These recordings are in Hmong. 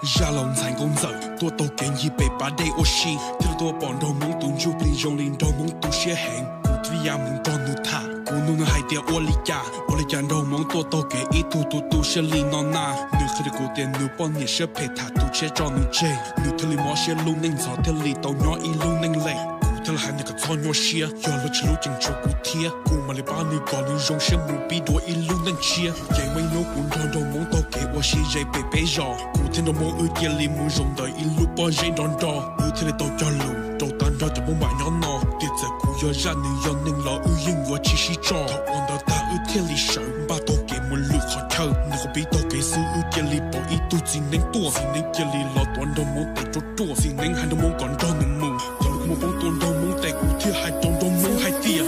Zaj laus ntxhais nkauj ntxawm tuaj taug kev ncig pem pas dej ua si, thiaj li tuaj pom nraug hmoob tus ntsuj plig zoo li nraug hmoob tu siab heev. Kuv thiaj li ya mus nrog nws tham, kuv nug nws hais tias ua li cas, ua li cas nraug hmoob tuaj taug kev ib tug tu tu siab li no na. Nws qhia rau kuv tias nws poj niam siab phem tham tus tshiab tso nws tseg, nws thiaj li mob siab lub neej ntxhov thiaj li tau nyob ib lub neej lem. Kuv thiaj li hais nws kom txhob nyuaj siab, yog luag tsis hlub tseem tshuav kuv thiab, kuv mam li pab nws kom nws zoo siab mus pib dua ib lub neej tshiab. Ces muaj ib hnub kuv nrog nraug hmoob taug kev ua si ze pem peb zos, kuv thiab nraug hmoob wb cia li mus zaum ntawm ib lub pob zeb nrov nro, wb thiaj li tau cog lus rau tag nrho cov hmoob npam nyob no tias txawm kuv yog zaj nws yog neeg los wb yeej yuav tsis sib tso. Thaum uas ntawd tag wb thiaj li sawv npaj taug kev mus lwm qhov chaw. Nws qhov pib taug kev xwb wb cia li pom ib tug txiv neeb tuaj, txiv neeb cia li los tuav nraug hmoob tes ruaj ruaj, txiv neeb hais nraug hmoob kom nrog nws mus, cov lus kuj muaj poob tuaj nraug hmoob tes, kuv thiaj hais rau nraug hmoob hais tias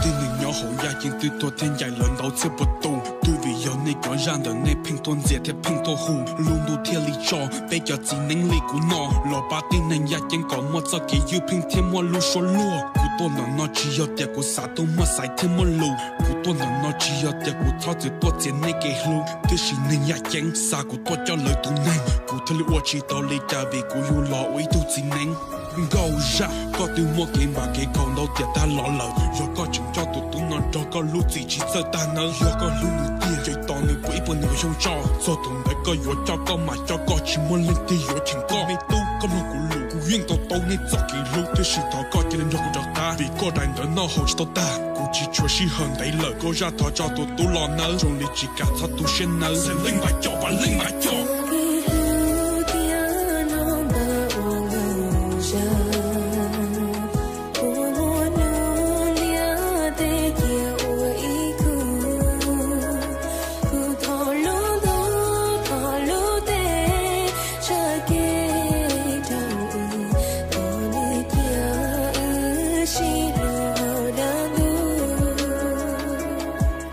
Tib neeg nyob hauv yaj ceeb twb tuag thiab ncaim lawv ntau txhiab puas tus, twb vim yog nej cov zaj ntawd nej pheej tuaj ntxias thiab pheej tuaj hu, lub ntuj thiaj li tso peb cov txiv neeb li kuv no los pab tib neeg yaj ceeb kom muaj txoj kev ywj pheej thiab muaj lub suab luag. Kuv tuaj ntawm no tsis yog tias kuv xav tuaj muaj xaiv thiab muaj lus, kuv tuaj ntawm no tsis yog tias kuv txhob txwm tuaj txiav nej kev hlub, tiam sis neeg yaj ceeb xa kuv tuaj coj lawv tus neeg, kuv thiaj li ua tsis tau li cas vim kuv yug los ua ib tug txiv neeb. Nkauj Zaj, koj twb muaj kev npam kev khaum ntau tiam tag los lawm, yog koj tseem coj tus tub no nrog koj lub txim tsis txawj tag nawb. Yog koj hlub nws tiag ces tos nws puv ib puas nws xyoo tso, txog thaum ntawd koj yuav coj koj mam coj, koj tsis muaj leej twg yuav cheem koj. Me tub, koj mloog kuv lus, kuv yeej to taub nej txoj kev hlub, tiam sis thov koj cia li nrog kuv rov qab, vim koj daim ntawv noj haus tsis tau tag. Kuv tsis tshuav sij hawm ntev lawm, Nkauj Zaj thov tso tus tub los nawb, zoo li tsis kam txhob tu siab nawb. Leej Npab Coj, Npab Coj.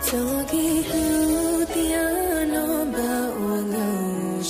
Txoj kev hlub tiag no npaj ua nkaus.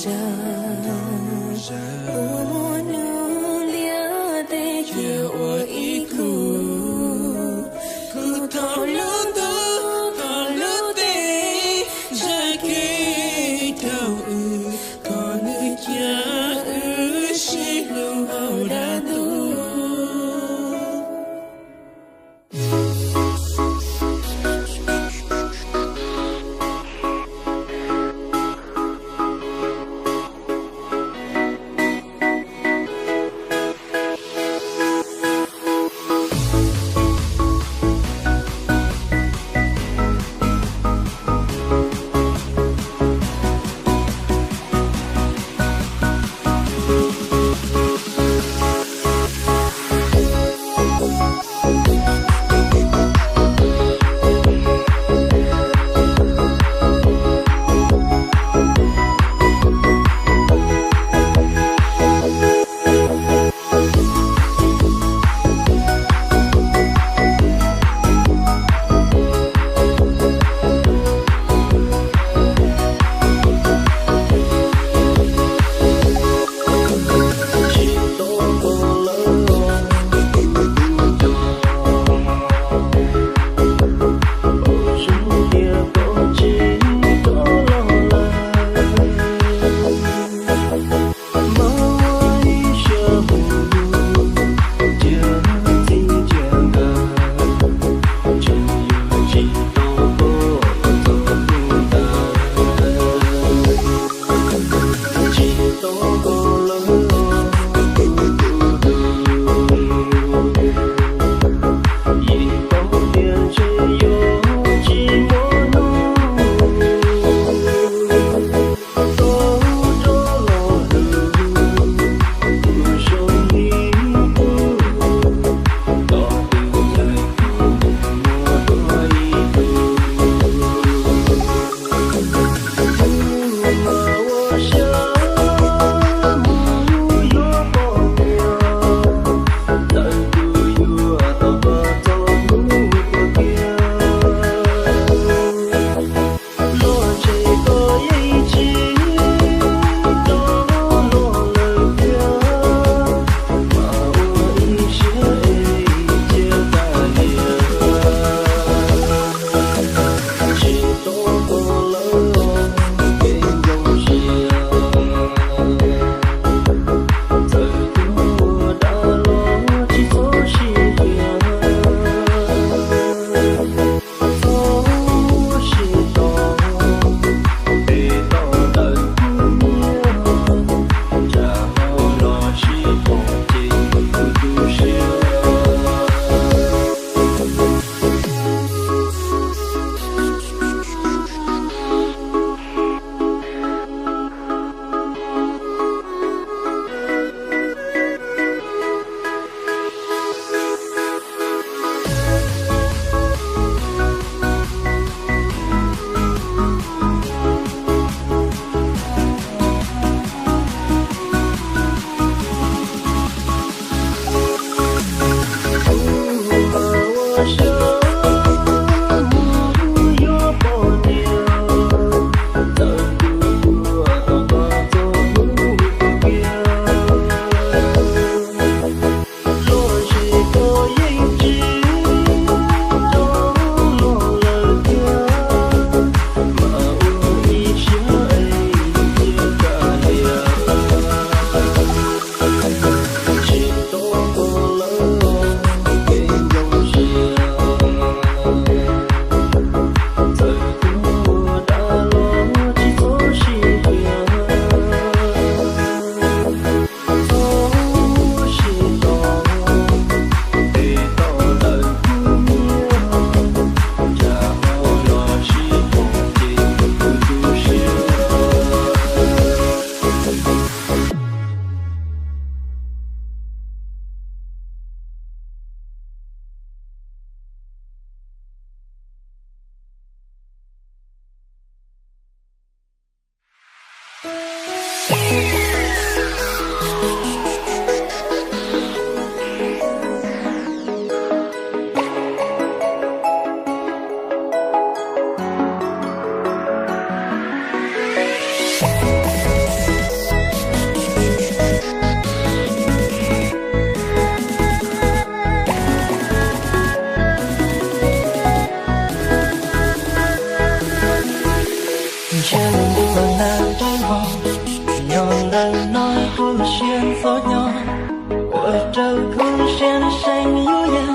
Rau kuv siab seev yuav yeej,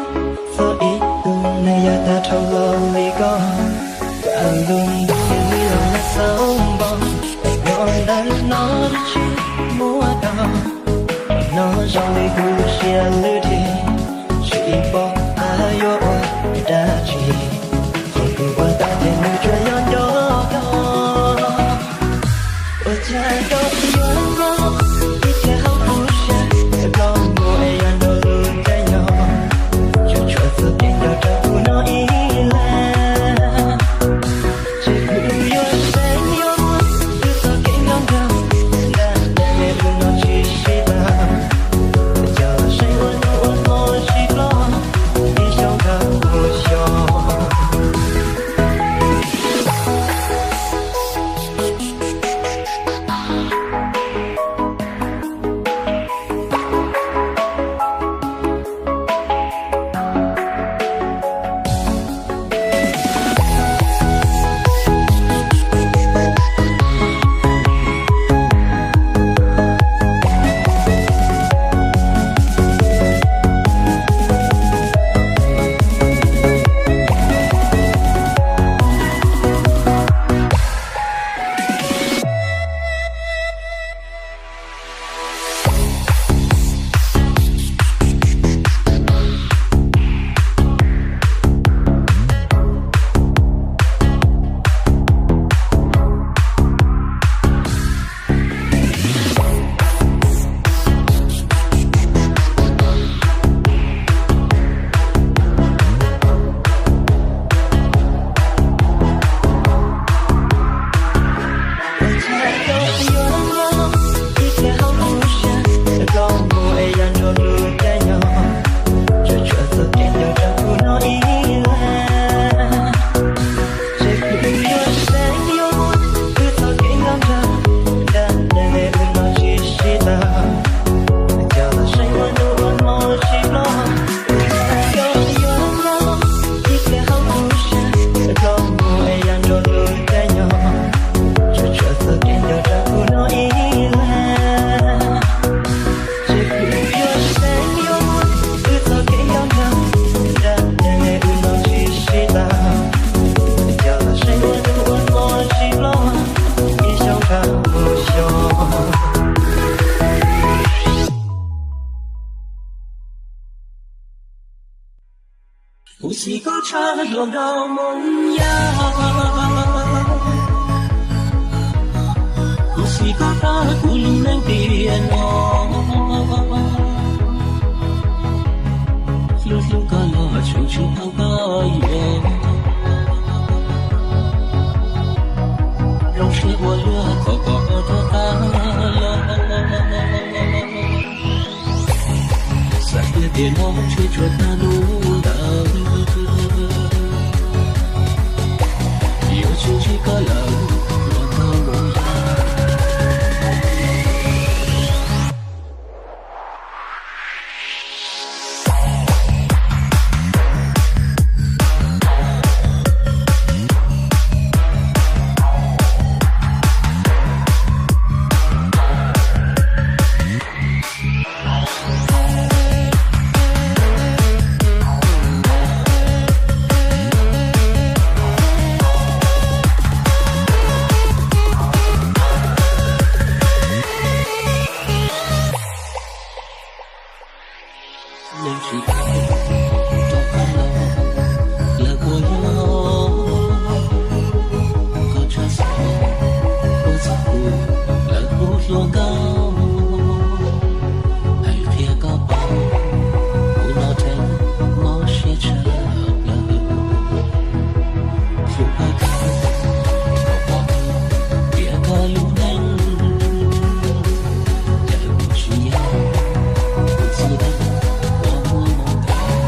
txog ib tug neeg yog tag dhau los li koj. Koj lub ntiag li los nag xauv npoo, es nyob ntawm no tsis muaj dab. Qhov no zoo li kuv siab lwj dhia, tsis paub tas yuav ua dab tsi. Qhov kuv ua tau ces nws tsuas yog nco koj. Ua cas koj yuav nyob ib txhia hauv kuv siab, ploj mus es yog nrog lub caij nyoog, tsuas tshuav txoj kev nco rau kuv no ib leeg. Ces kuv yuav seev yuav muab wb txoj kev nco nco, nrog ntiaj teb wb no tsis sib tag. Coj los seev ua hnub ua hmo tsis ploj, ib xyoos dhau mus xyoo. Kuv xyiv koj tshaj hluas nkauj Hmoob Yaj, kuv xyiv koj tag kuv lub neej tiam no. Hlub hlub koj los tseem tsis tau koj yuav, zoo siab ua luaj qhov koj rov qab los. Xav tias tiam no tshuav tsuas tag lub ntawd, yuav tsis ntsib koj lawm los tau los. Neeg tsis tau rov qab los, lawv puas yog koj tshaj xov, koj txog kuv, lawv hu hluas nkauj, hais qhia koj paub, kuv no tseem mob siab tshaj plaws. Hlub koj, koj pom tias koj lub neej, cas kuv tsis yog tus txi dab uas muaj moo kawg.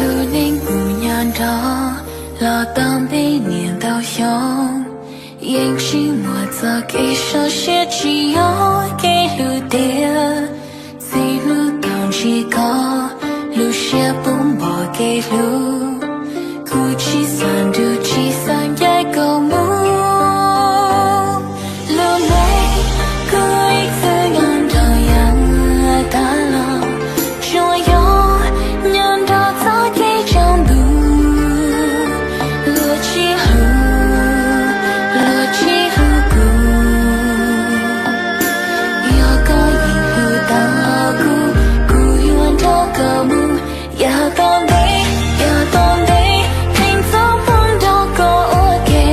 Lub neej kuv nyob nrog los tau ntev niaj ntau xyoo, yeej tsis muaj txoj kev sov siab tsis yog kev hlub tiag. Txij hnub tau ntsib koj, lub siab puv npo kev hlub, kuv tsis xav nrug tsis xav ncaim koj mus. Lub neej kuv ib txwm nyob nrog yawg tag los, tsuas yog nyob nrog txoj kev tsaus ntuj. Luag tsis hlub, luag tsis hlub kuv, yog koj yeej hlub tau kuv, kuv yuav nrog koj mus. Yav tom ntej, yav tom ntej, pheej txoj hmoov nrog koj ua ke,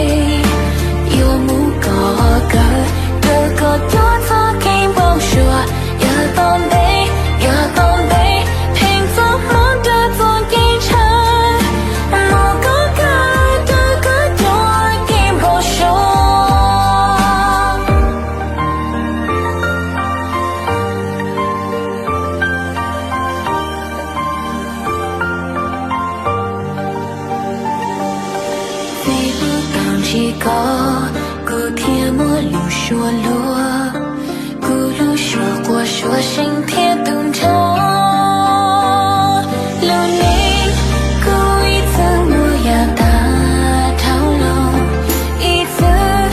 yuav mus kom kawg, raws koj cov txoj kev npau suav. Yav tom ntej, yav tom ntej, pheej txoj hmoov raws txoj kev ntshaw, mus kom kawg, raws koj cov kev npau suav. Txij hnub tau ntsib koj, kuv thiaj muaj lub suab luag, kuv lub suab quaj suab seev thiab tu nrho. Lub neej kuv ib txwm muaj yam tag dhau los, ib txwm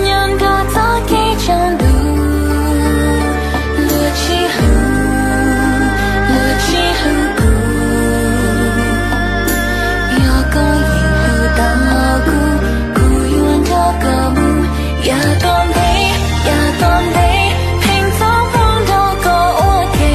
nyob nrog txoj kev tsaus ntuj. Luag tsis hlub, luag tsis hlub kuv, yog koj yeej hlub tau kuv, kuv yuav nrog koj mus. Yav tom ntej, yav tom ntej, pheej txoj hmoov nrog koj ua ke,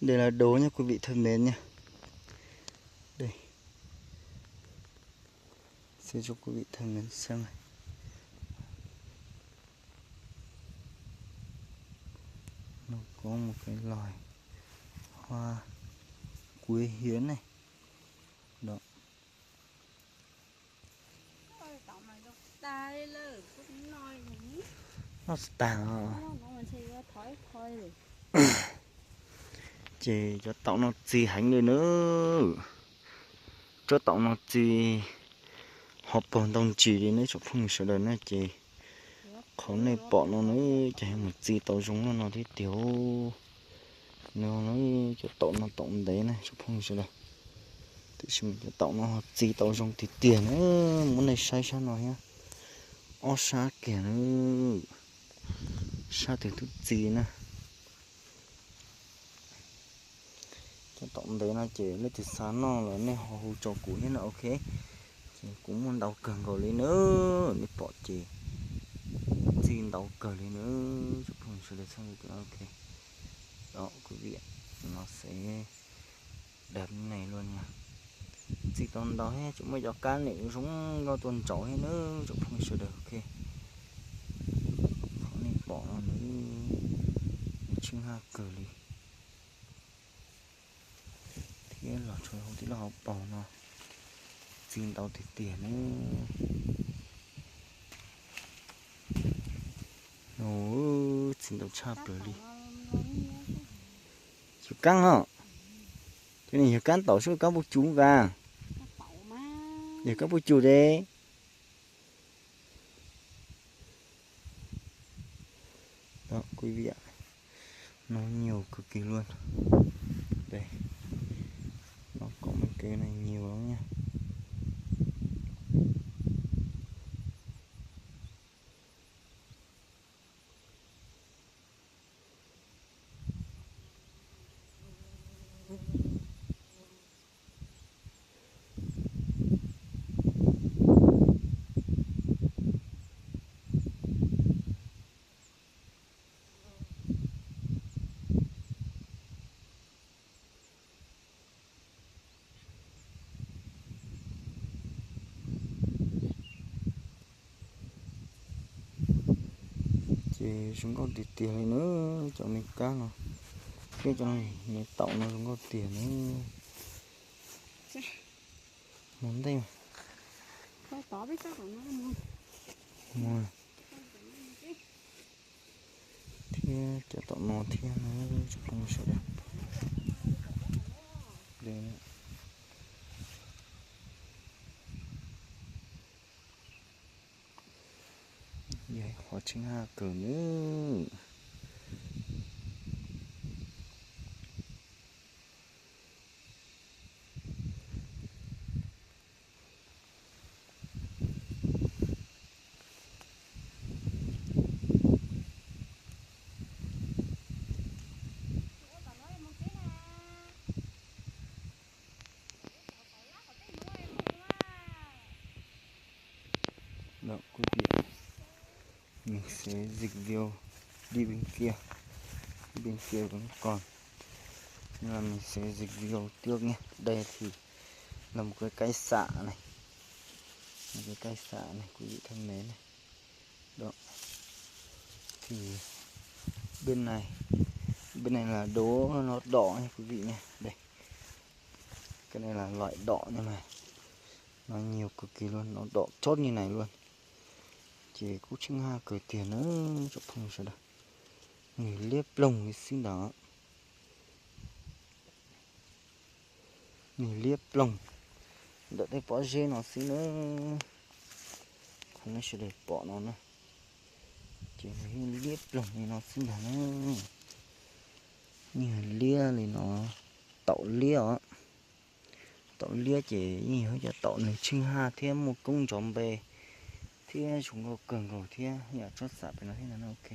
Đây là đồ nha quý vị thân mến nha. Đây. Xin chúc quý vị thân mến xem này. Nó có một cái loài hoa quế hiếm này. Đó. Noj tag. Ces cov taum no txi heev li na. Cov taum no txi ho pog ntau ntsis li na tsoom phooj ywg sawv daws na. Ces qhov nej pom no na, ces mus txi tau zoo no thiab tiag. No cov taum no taum ntev na tsoom phooj ywg sawv daws. Tiam sis cov taum no ho txi tau zoo tiag tiag na. Muab nej saib sab no thiab, ob sab kiag na, sab twg twb txi na. Cov taum ntev no ces leej twg xav noj los nej ho hu rau kuv thiab na, ok. Ces kuv muaj ntau kawg nkaus li na, nej pom ces txi ntau kawg li na, tsoom phooj ywg sawv daws txhua leej, ok. Đó, quý vị, nó sẽ đẹp như này luôn nha. Txi tau ntau thiab, tseem muaj cov kab nim zoo nkauj tuaj ntsaum thiab na, tsoom phooj ywg sawv daws, ok. Qhov nej pom no nws, nws tsheej haj kawg li. Thiab los rau hauv tij laug hauv paus no, txi ntau tiag tiag na. Txi ntau tshaj plaws li. Yog kab os, cov no yog kab taum sub, kab puj cub vas, yog kab puj cub de. Đó, quý vị ạ, nó nhiều cực kỳ luôn. Đây, nó có một cái này nhiều lắm nha. Ces zoo nkauj tiag tiag li na, cov me kab no thiab cov me taum no zoo nkauj tiag na. Mus ntej. Thiab cov taum no thiab na, tsoom phooj ywg sawv daws. Yog ib qhov tsheej haj kawg nawb. Đó, quý vị, mình sẽ dịch video đi bên kia. Bên kia vẫn còn. Nhưng mà mình sẽ dịch video trước nhé. Đây thì là một cái cây xạ này. Một cái cây xạ này, quý vị thân mến này. Đó. Thì bên này, bên này là đố nó đỏ nha quý vị nha. Đây. Cái này là loại đỏ nhưng mà nó nhiều cực kỳ luôn, nó đỏ chót như này luôn. Ces kuj tsheej haj kawg tiag na, tsoom phooj ywg sawv daws. Nws liab ploog li xwb ntag. Nws liab ploog ntawm tej pob zeb no xwb na. Qhov nej sawv daws pom no na, ces nws yeej liab ploog li no xwb ntag na. Yeej liab li no, taum liab os. Taum liab ces yeej yog cov taum nws tsheej haj thiab muaj koob ntsov npe thiab zoo nkauj kawg nkaus thiab, yam tsob xam pem no thiab no, ok.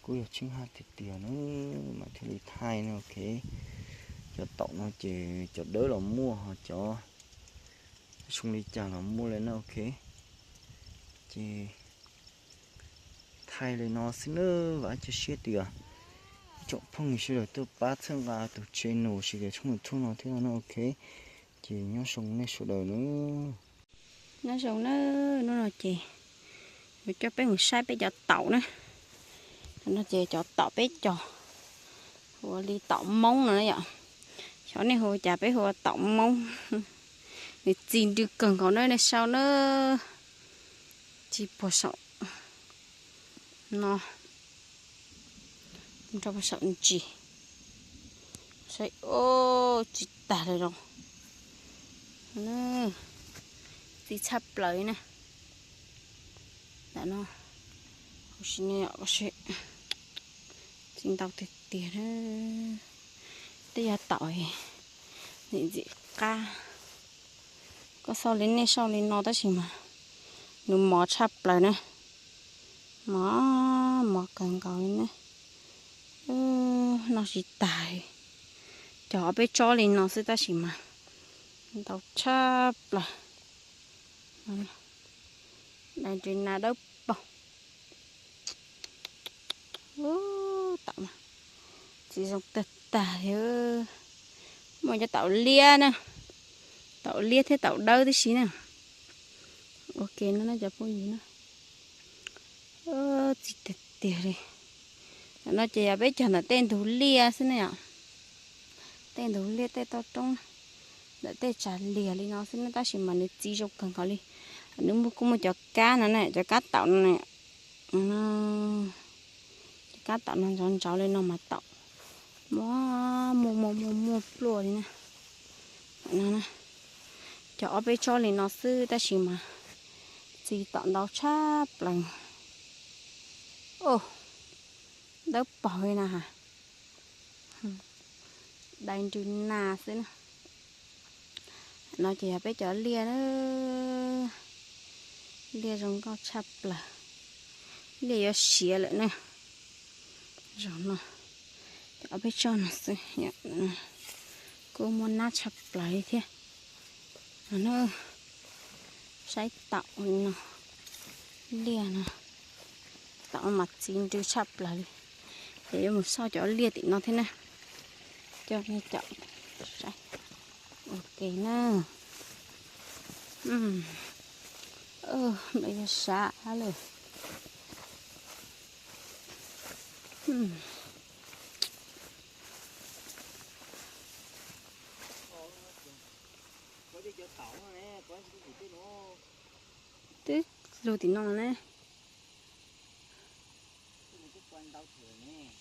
Kuj yog tsheej haj tiag tiag na, mas thiaj li thaij no, ok. Cov taum no ces cov dawb los muaj, ho cov Zoo li cas los muaj li na, ok. Ces thaij li no xwb nawb, vam cia siab tias ib tsoom phooj ywg sawv daws tuaj pab txhawb nqa tus channel sawv daws tshooj YouTube no thiab no, ok. Ces nyob zoo nej sawv daws nawb. Nyob zoo nawb, hnub no ces yuav coj peb mus saib peb cov taum na. No ces cov taum peb cog hu ua li taum Moob no na yom. Xyov nej hu cas, peb hu ua taum Moob. Nws txi nrws kawg nkaus na, nej saib na. Txi puag saum no rau puag saum ntsis. Saib, txi tag li los. Txi tshaj plaws li na. Ntawm no, huv si ne, txi ntau tiag tiag. Tej yog taum ntxim ntxim qab. Koj xauj li nej saib li no tab sis mas nws mos tshaj plaws na. Mos, mos kawg nkaus li na. Noj tsis tag. Cog ob peb tsob li no xwb tab sis mas ntau tshaj plaws. Dais nrws nas dawb paug. Taum txiv zoo tag tag li. Muaj cov taum liab na, taum liab thiab taum dawb tib si na. Ok no na cov phooj ywg na. Txi tiag tiag li. Ntawm no ces yog peb cog ntawm tej ntug liaj xwb ne yom. Tej ntug liaj tej toj roob, ntawm tej tsav liag li no xwb ne tab sis mas nws txi zoo kawg nkaus li. Nws muaj kuj muaj cov kab no ne, cov kab taum no ne. Cov kab taum no ntsauv ntsauv li no mas taum muaj muaj muaj muaj muaj pluaj li na. No na, cog ob peb tsob li no xwb tab sis mas txi taum ntau tshaj plaws. Dawb paug li na ha. Dais nrws nas xwb na. No ces yog peb cov liaj na. Liaj zoo nkauj tshaj plaws. Liaj yuav siav lawm na. Zaum no, cov ob peb tsob no xwb, kuj muaj nab tshaj plaws li thiab. Saib taum li no, liaj no, taum mas txi nrws tshaj plaws li. Ces yuav mus xauj cov liaj tim no thiab na. Coj nej caum saib. Ok na. Lawv yog sav lawm. Twb lug tim no ne.